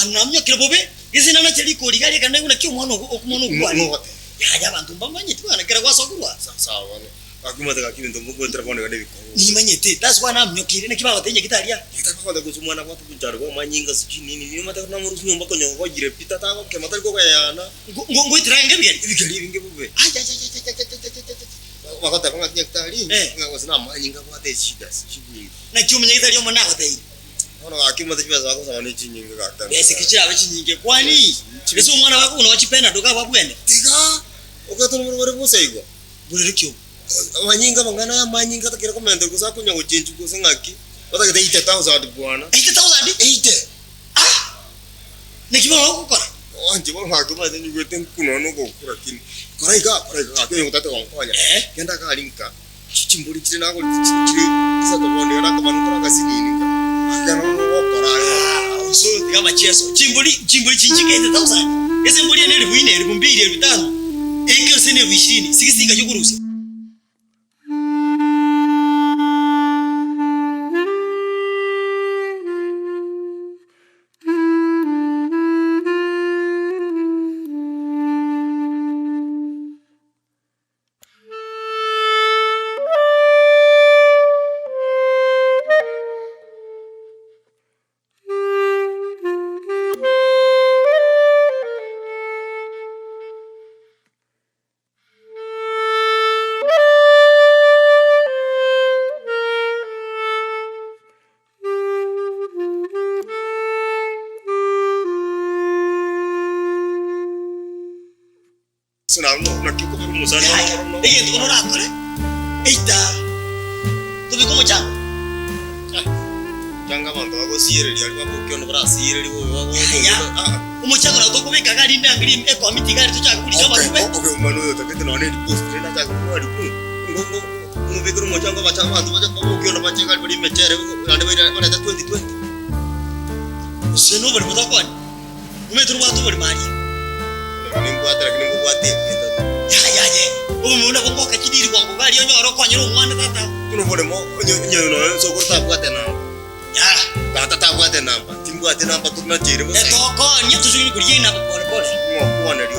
Bwana naminyokire bobe, gese nanache rikori iga riekana naigwe naki omwana ogo omwana okwane. Ng'o ogoteba? Yaya abanto mbamanyeti bwana kera gwasokerwa. Sa- Sawa bono. Gaki omanyete gaki ebinto ngoetera bono iga nebikong'u. Nimanyete, that's why naminyokire, naki bagotebia nyagitari aa. Nyagitari bagontebia gose omwana abwate omonchando bwa amanyinga sijui nini nini omanyete namorusia nyomba konya ogoyire pi tatagokema tari kogoyana. Ngo- ngo- Ngoetera enge ebigeri. Ebigeri ebinge bobe. Ayayayayayayayayayaya. Bagoteba ng'a nyagitari Eh. ng'a gose namanyinga abwate eshida sijui nini. Naki omonyagitari omonene agotebirie. Bono gaki omanyete chibesa bagosaba ne chinyinge gaki. Besa eki chirabe chinyinge kwani? Ase omwana bako nonya chipenado iga babwene. Tiga ogetwe nomorware bosa igo. Borere ki obo? Amanyinga amang'ana aya amanyinga atakire komentwa gose akonya gochenchwa gose ng'aki, batagete 80,000 bwana. 80,000? Eighty. Ah! Naki bono ogokora? Inche bono gaki omanyete nyigwete nkunwa na ogokura lakini kora iga kora iga gaki onye gotagete gonkonya Eh. genda iga aria nka chimbori chire nagorete chire chire isato bono iga nakomanutora agasinini nka gaki bono ogokora aye bono. Ah, osoro tiga amacheso. Chimbori chimbori chinchike 80,000. Ase embori ene elifu ine, elifu mbili, elifu tano, eke gose ne elifu ishirini, sigisi ngaki okorusia. Yaya, egento bono orakore, eita tobeke omochango. Yaya, omochango nabo tokobeka iga rinde ange rim- ekomiti iga aria tochake korika amarube. Gose noborimo tokonya. Omanyete nobwate oborimo aria. Nimbwate lakini mbobwate erieta tu. Yaya aye, oborimo nabo ngoaka chidiri bwango iga aria onyore okonyere omwana tata. Buna oborimo onye onye nonya sokoro tabwate namba. Ya. Tata tabwate namba, timbwate namba tonacheire bosa igo. Etokonya tochire korigia enamba pole pole. Ng'o okwaneria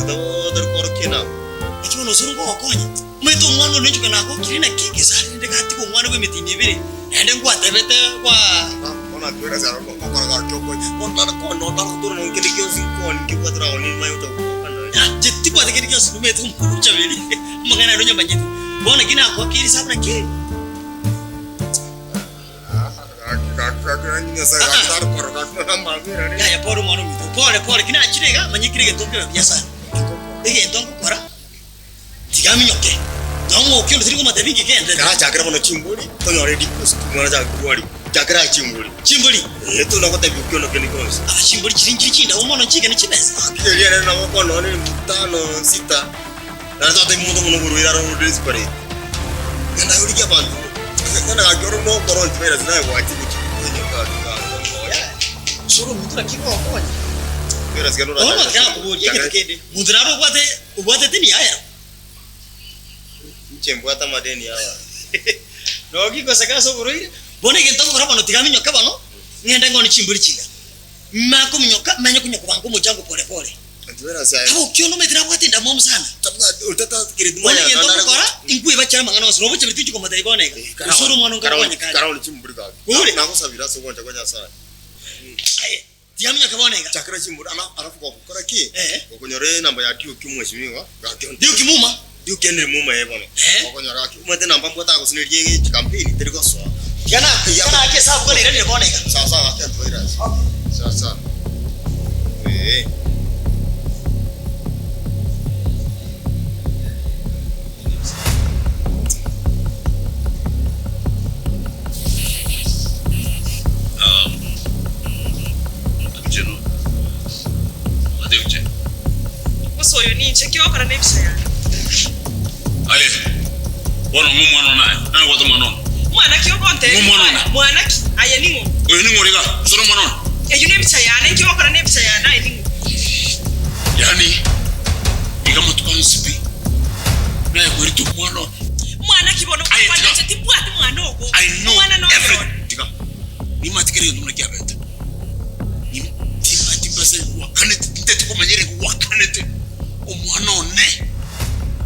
otari korokia enamba. Naki bono osoro ngogokonya. Omanyete omwana one ninchuka nagokire naki egesare rende gatiga omwana bw'emetini ebere, naende ngwatebete gwa. Bono atwere ase aro gokora gaki okore, bono tari kona otari gotura nonye kende gionsi nkoni nkebwate oragoni nimanye gocha gokoka nonye. Inche tibwate kende gionsi nomanyete omochaberi amang'ana aria onyamanyete. Bono naki nagoakire risabu naki eri? Gaki gaki gaki naki Nyasaye gaki tari korora gaki nonye amabera rende. Yaya pole omwana ominto, pole pole, ki nachire iga manya kera egento nkere buya sana. Egento ngokora. Tiga aminyoke, nomokia onde tari komotebia inki kende. Karachakere bono chimbori, tonyore ediposit omwana achake korwaria, chakera aye chimbori. Chimbori? Ee, tona gotebia okia onde kende gionsi. Aba chimbori chiria nchiria chindabu mono nchigane chibesa. Gaki eria ere nabo okonyora nonye elifu tano, sita, naende totebia omonto buna oborwaire aroro ore desperate. Genda aye origie abanto, genda gaki ore nokora onsi virus naye gwachire gochia konya gaki gaki omoyo. Osoro omonto naki gokonya. Virus genda Bono orachake tiga nakoboria egento kende, monto nare obwate Obwate teni yaye? Inche mbwate amadeni y'abanto. Noki goseka ase oborwaire? Bono egento ngokora bono tiga minyoke bono, ng'ende ng'one chimbori chiria. Makominyoka, manye konya kobanga omochango pole pole. Aba okio nomanyete nabwate endamwamu sana. Bono egento ngokora, inkwebachera amang'ana onsi, nobocha biri tinchi komotebia bono iga, gose ore omwana onge okonyeka aria. Ore? Nagosabire ase ogwancha kwa Nyasae. Aye. Tiaminyoka bono iga. Chakera chimbori ana alafu gokora ki? Eh. Gokonyora enamba ya Dioki omweshimiwa gaki onde. Dioki muma. Dioki ende muma eh bono. Eh. Gokonyora gaki omanyete enamba mbwate agosineria ege chikampeni teri gosoa. Tiga na tiga naake esabu bono iranire bono iga. Sawa sawa gaki antivirus. Okay. Sawa sawa. Eh. Gose oyo ninche, ki ogokora nebisa yane? Aye, bono ng'o omwana one aye? Nare obwate omwana one? Mwana ki ogontebia? Ng'o omwana one? Mwana ki? Aye ning'o? Oyo ning'o ore iga? Gose nomwana one? Eyio nebicha yane, inki ogokora nebicha yane? Aye ning'o? Yaani, iga amatuko onsi pi, naye kwerita omwana one. Mwana ki bono Aye, ogokwana tiga. inche tibwati mwana ogo? I know Omwana noyo everything. one. Tiga. Nimati kera egento buna kiabete. Nim- Timati mbase. Gwakanete, tinteti komanya ere gwakanete omwana one,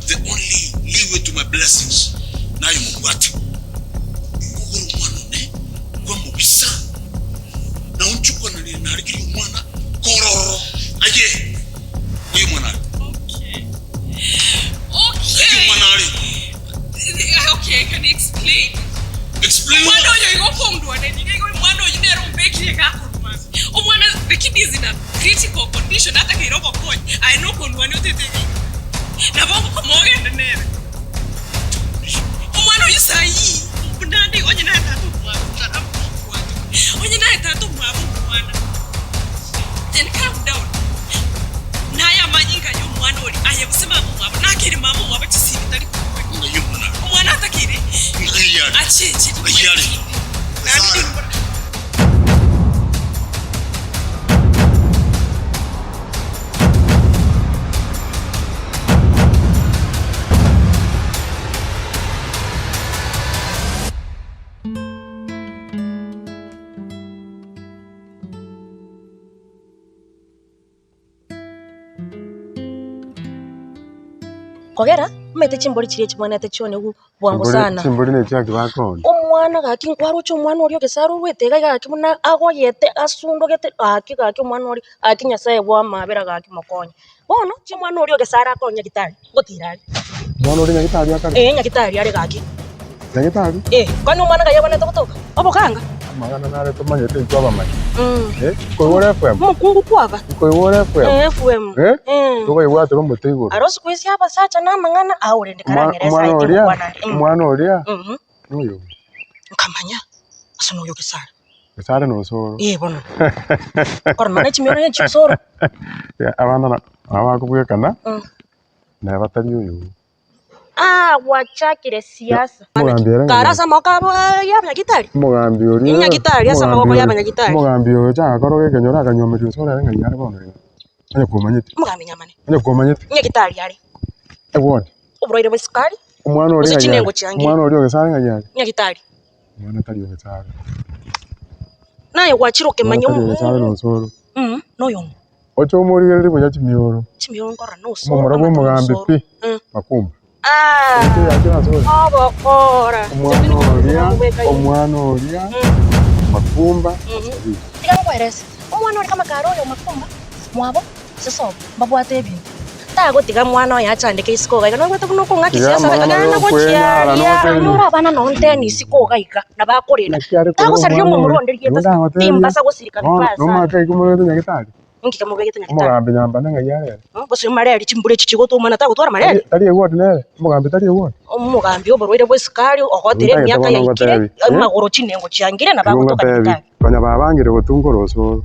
the only leeway to my blessings naye omobwate. Kogora omwana one kwamobisa, na onchokananie narigirie omwana kororo aye oyo omwana are. Okay. Aye Okay. omwana are. Okay, can you explain? Explain Omwana what? oyo igo okondwania niga igo omwana oyo nere ombekire iga akorwa. Omwana the kid is in a critical condition atakeire obokonyi aye nokondwania otete iga iga. Nabo ogokoma ogende nere. Omwana oyio saii buna ande onye naye tata omwabo onye naye tata omwabo omwana then calm down naye amanyinga ya omwana oria aye gose mama omwabo nakeire mama omwabo chisimi tari koigwa omwana atakeire acheche naende nimbora. Kogera, omanyete chimbori chiria chibwanete chionigwe bwango Chimbori sana. chimbori ne chiaki bakooni. Omwana gaki nkwaroche omwana oria ogesare orwete iga iga gaki buna agoyete asundogete gaki gaki omwana oria gaki Nyasaye bwa amabera gaki mokonye. Bono, omwana oria ogesare akorwa nyagitari, ngotira are. Omwana oria nyagitari akare? Ee nyagitari are gaki. Nyagitari? Ee, kwani omwana ng'ai abwenerete gotoka? Oboganga? Amang'ana nare tomanyete intwe abamanyi. Eh, nkoigwa ore FM? Omokungu kwaba? Nkoigwa ore FM? Ee, FM. Eh? Tokoigwatera omote igoro. Aro siku hizi abasacha namang'ana ao rende karang'ere Omwana esaiti oria, ngokwana nde. omwana oria, Mhm. noyo. Nkamanya ase noyo Gesare. Gesare nosoro. Ee bono. Korwa nonya chimioro ne chisoro. Abana nabo bakobwekana, neba batari oyo. Ah, gwachakire siasa. Omogambi ere Kare ase amaboko abo ya abanyagitari. Omogambi oria Enyagitari ase amaboko ya abanyagitari. Omogambi oyo chagakora ekenyoro akanywomeria osoro ere ng'ai are bono iga. Onye komanyete. Omogambi nyamane. Onye komanyete. Enyagitari are. Eward. Oborwaire bwa esukari. Omwana oria Gose ng'ai are? chinengo chiangire. Omwana oria ogesare ng'ai are? Enyagitari. Omwana tari ogesare. Naye gwachire Omwana okemanya tari ogesare nosoro. Noyong'o. Oche omorigererie buya chimioro. Chimioro nkorora nosoro. Omomura bwa omogambi pi. Makumba. Ah. Ogokora. Omwana oria, omwana oria, Makumba, Sabiri. Tiga nkoerese, omwana oria kama kare oyo Makumba, mwabo, ase sobo, mbabwate ebinto. Tagotiga mwana oye achandeke isiko iga iga, noigwete buna okong'aki Tiga siasa amang'ana gana y'okwenyara gochiaria, notebie. anyore abana nonye nteni isiko iga iga, nabo akorenda. Naki are korwa Tagosareria omwana omomura oria, onde igo rieta ndagotebie, timbasa gosirika bono vibaya sana. nomanyete naki omobegete nyagitari? Inki kamobegete nyagitari? Omogambi nyambane ng'ai are ere? Gose mareri chimbura echi chigotoma na tagotwara mareri? Tari eward nere? Omogambi tari eward? Omogambi oborwaire bwa esukari ogotire Ntagete emiaka bono yaikire, ngotebi, eh? amagoro chinengo chiangire nabo Igo agotoka ngotebi, nyagitari. konya babangire gotunga orosoro.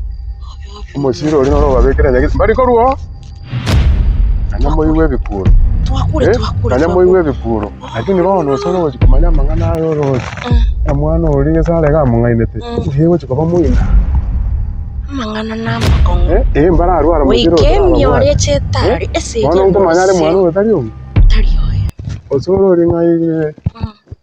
Omosira oria noro obabekere nyagitari. Mbari korwa oo? Kanya moigwe ebikuro. Twakure, Eh, twakure, Kanya twakure. moigwe ebikuro. Lakini bono osore ogochia komanya amang'ana aya oroche. Omwana oria gese arenge among'ainete, mbuya egochia koba moino. Amang'ana namakong'u. Eh, eh, mbararware omosira Goika otarababwate. emioro eche etari, Eh, esegi bono nkomanya are emorose. mwana oyo tari omo. Tari oyo. Osore oria ng'ai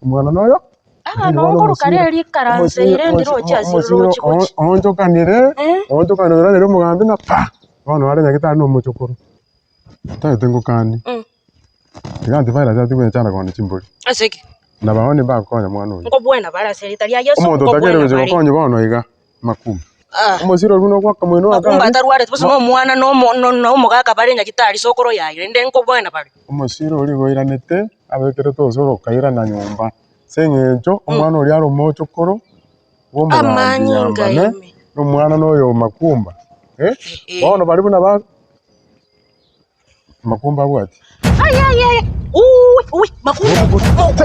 omwana noyo? Ah, noo nkoruka rero rikaranseire ndiroche ase roroche gochia. Oonchokanire, Eh? oonchokanire oiranere omogambi ng'a pa! Bono are nyagitari na omochokoro. Ntagete ngokanie. Tiga antivirus atige gochanda kogenda chimbori. Ase ki? Na baoni mbagokonya mwana oyo. Nkobwena bare ase erieta ria Yeso, Omonto otakeire nkobwena gochia bare. gokonya bono iga, makumba. Ah. Omosira oria buna ogoaka moino Makumba akare. atarwareti gose nomwana na omo- no- na omogaka bare nyagitari sokoro yaye, rende nkobwena bare. Omosira oria igo oiranete, abekerete osoro okairana nyomba. Ase eng'encho omwana oria are omochokoro bw'omogambi Amanyinga Nyambane, ime. na omwana noyo o Makumba. Eh, Ehe. bono baria buna ba Makumba abwati. Ai, ai, ai, ui, ui, makumbe,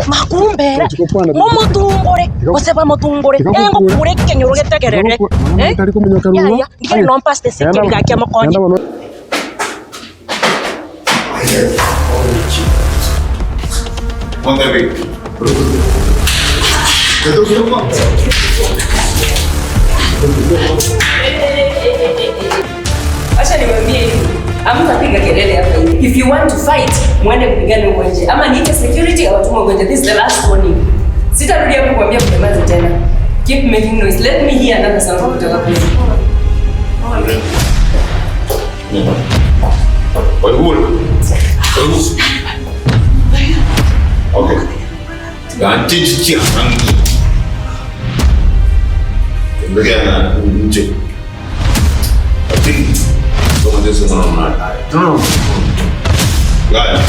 makumbe era. Momotungore, gose bamotungore, engokure ekenyoro getegerere. Eh? Yaya, ndigere nompaste ase ekebiga kia mokonye. Acha niwaambie hivi. Hamtapiga kelele hapa hivi. If you want to fight, muende mpigane huko nje. Ama niite security awatume huko nje. This is the last warning. Sitarudia hapo kuambia mnyamaze tena. Keep making noise. Let me hear another sound kutoka kwenu. Okay. Tiga nche chianga. Kendo nche. I think someone just went on No. Right.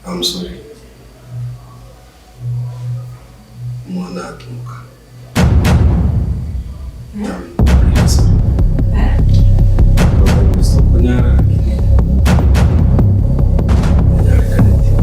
I'm sorry. Omwana atumuka. I'm really sorry. Konyara lakini nyarekaneti.